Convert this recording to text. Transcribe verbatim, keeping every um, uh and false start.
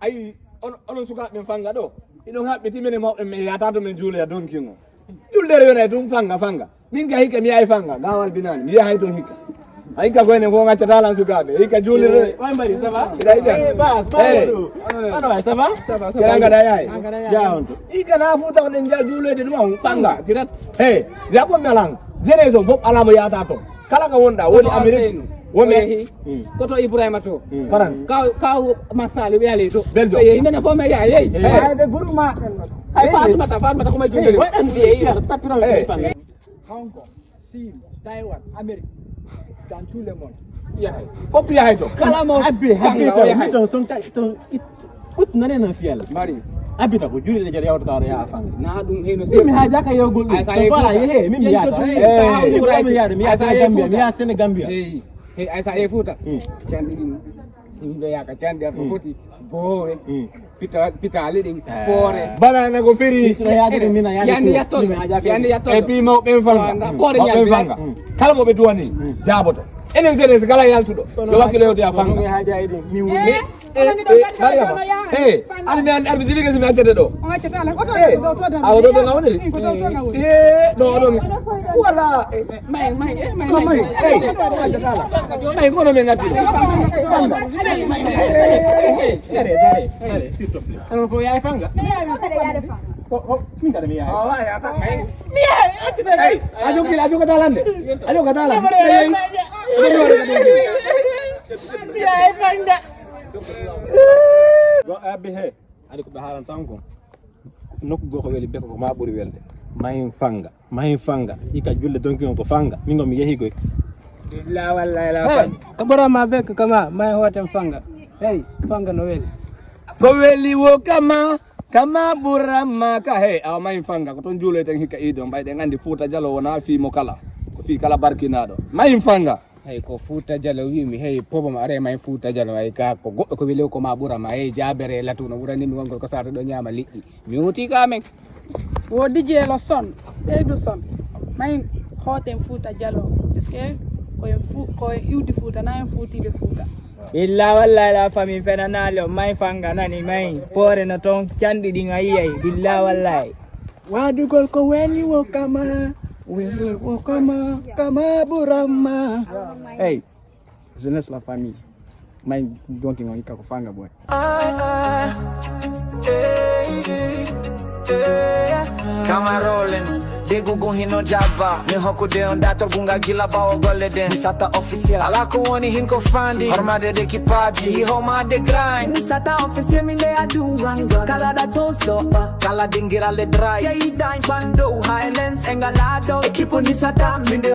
Ayi, on, onon sukaaɓe men Fannga ɗo, hiɗon haɓɓiti minen mawɓe men yahata to men juuloya donkin o. Juldeere yona e ɗum Fannga, Fannga. Min ka hikka mi yahay Fannga, Gaawal Binaani, mi yahay toon hikka. A hikka ko enen fof ngaccata lan sukaaɓe. Hikka juulirde. Eh, Baye Mbari, ça va? Mbiɗa hikka. Eh, Bas, Baye. Eh. Hono waay, ça va? Ça va, ça va. Kala ngaɗa yahay? An ngaɗa yahay? Ya on to. Hikka na Fuuta on en jaa juuloyde ɗum on Fannga. Direct. Eh, ya ko mi alan. Jeunesse on fof alaa mo yahata toon. Kala ka wonɗa, woni Amérique, woni o yehi. Hmm. Koto Ibrahima to. Hmm. France. Kaw, kaw Masali ɓe ali to. Belgium. Ɓe yehi, menen fof men yaha, yehi. Eh. Ay, ɓe guru ma. Ay, Fatmata, Fatmata ko ma jumbe. Waɗan fier, tappiron. Eh. Hong Kong, Chine, Taiwan, Amérique, dans tout le monde. Yahay. Fof yahay to. Kala mo Abbi, Abbi Fannga, to, o yahay. Ton, son ta, ton, it, ut nane na fiel. Mari. Abita ko juuɗe ɗe jara yawtata aɗa yaha Fannga. Na ɗum heno. Min haajaka yewgol ɗum. Ay, sa yehi Fuuta. Yehe, min mi yaata. Eh, min mi yaata, mi yaha Senegambia, mi yaha Senegambia. Hey, hey, ay, sa yehi Fuuta. Hmm. Canɗi ɗin. Si yimɓe yaaka canɗi ar ko foti boowe. Hmm. Pita-, pitaali ɗin. Eh. Poore. Banana ko firi. Misra yaade ɗum, mina yaade. Yandi yattol. Yandi yattol. E pi mawɓe en Fannga. Wanda, poore mawɓe en ñande. Fannga. Hmm. Kala mo ɓe duwani, jaaboto. Enen jeunesse kala yaltuɗo. Yo wakkilo yewte a Fannga. Mi haaja e ɗum. Mi wuli. Eh, eh, Mariama. Eh, ani mi an arbi jibi kasi mi accete ɗo. On accata ala. Oto, eh, oto, oto, oto, a oto to nawoniri. Ko to, to nawoniri. Eh, ɗo, ɗo. Wala. Eh, may, may, eh, may, ko may. Eh, accata ala. May, kono men ngati. Eh, eh, eh, dare, dare, dare, s'il te plaît. Ano fo yaay Fannga. Ko, ko, min kada mi yaay. Mi yaay, accata. Eh, a joggi, a jogata lande. A jogata lande. Mi yaay Fannga. Go abbi he. Adi ko ɓe haalan tan ko nokku goo ko weli beko ko ma ɓuri welde. Mahin Fannga, Mahin Fannga. Hikka julde donki on ko Fannga. Min ko mi yehi koy. La wallahi la. Hey, Fannga. Ka ɓura ma beko kama, Mahin hoten Fannga. Hey, Fannga no weli. Ko weli wo kama, kama ɓura ma ka. Hey, awa Mahin Fannga, ko toon juuloyten hikka iidon. Ɓay ɗen anndi Fuuta Jalo wona fii mo kala. Ko fii kala barkinaaɗo. Mahin Fannga. Hey, ko Fuuta Jalo wi'mi, hey, pobam are may Fuuta Jalo, ay ka ko goɗɗo ko weli ko ma ɓura ma, hey, jaabere latu no ɓurani mi wongol ko sarde ɗo ñaama liƴƴi. Mi wuti ka men. Wo dijelo son, ɓeydu son, may hoten Fuuta Jalo, parce que ko en fu-, ko en iwdi Fuuta, na en fuutiiɓe Fuuta. Illa wallahi la famille fenanaali on, may Fannga nani, may poore no toon, canɗi ɗin a yiyay, billa wallahi. Waɗugol ko weli wo kama, weli wo kama, kama ɓuramma. Hey, jeunesse la famille. May donki ngon ikka ko Fannga boy. Kamarolen, degugu hino jabba. Mi hokkude on dator gunga gila ɓawo golle den. Mi sata officiel. Ala ko woni hin ko fandi. Hormade de kipaji, hi homade grind. Mi sata officiel, mi nde adun rangon. Kala da toast do. Kala dingira le dry. Yei dain bando, highlands engalados. Equipo ni sata, mi nde